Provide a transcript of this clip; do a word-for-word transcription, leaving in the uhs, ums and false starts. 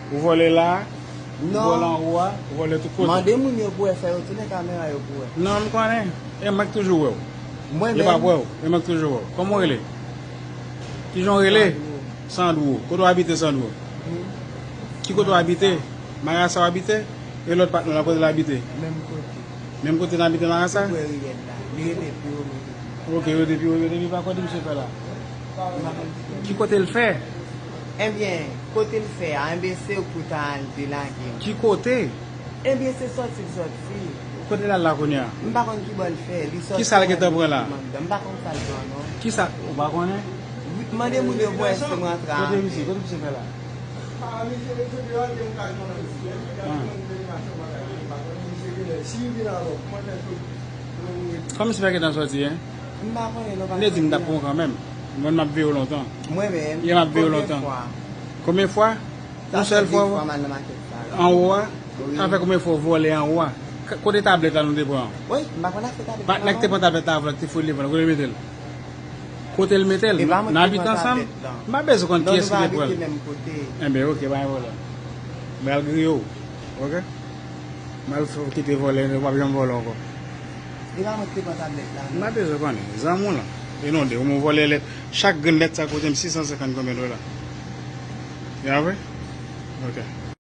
Ou vòlè la, ou vòlè anwo a, ou vòlè tout kote. Mande moun yo pou wè, fè yo tounen kamera yo pou wè. Non, m konnen. E mwen k toujou wè w. Mwen menm. Yo p ap wè w. E mwen k toujou wè w. Kòman w rele? Kijan w rele? Sandro. Sandro. Kote w abite, Sandro? Ki kote w abite? Marasa w abite? E lòt patnè w la, kote l abite? Menm kote. Menm kote n abite Marasa? Ou wè riyèl la. Li rete pi wo, mwen rete pi wo. Ok, yo depi, yo depi pa kote misye fè la. M pa konn ki kote. Ki kote l fè? Ebyen, kote l fè a, ebyen, se ou k pou ta al delage m. Ki kote? Ebyen, se sòti l sòti. Kote l al la kounye a? M pa konn ki bò l fè. Li sòti. Kisa l gentan pran la? M pa konn sa l pran, non. Kisa? Ou pa konnen? Wi, mande moun yo pou wè si m rantre a. Kote misye? Kote misye fè la? Ah. Kòman misye fè gentan sòti, en? M pa konnen, non, pa. M te di m t ap pran w kanmenm. Mwen, m ap veye w lontan. Mwen menm? Ye, m ap veye w lontan. Konbyen fwa? Konbyen fwa? Yon sèl fwa? Sa fè de fwa m al nan makèt sa. Anwo a? Wi. Sa fè konbyen fwa w vòlè anwo a? K-, kote tablèt la nou te pran? Wi, m pa konn afè tablèt la, non. Patnè k te pran tablèt la avè l, ki te foule devan l, kote l mete l? Kote l mete l? E pa mwen ki te pran tablèt la. N abite ansanm? M pa bezwen konn kiyès ki te pran l. Non, nou pa abite menm kote. Enben, ok, pa gen pwoblèm. M pral griye w. Ok? M al fè w kite vòlè, w p ap janm vòlè ankò. E pa mwen ki te pran tablèt la, non. M pa bezwen konnen. Zanmi w lan. E non de, ou mwen vòlè lèt. Chak grenn lèt sa koute m sis san senkant konbyen dola. Ya vre? Ok.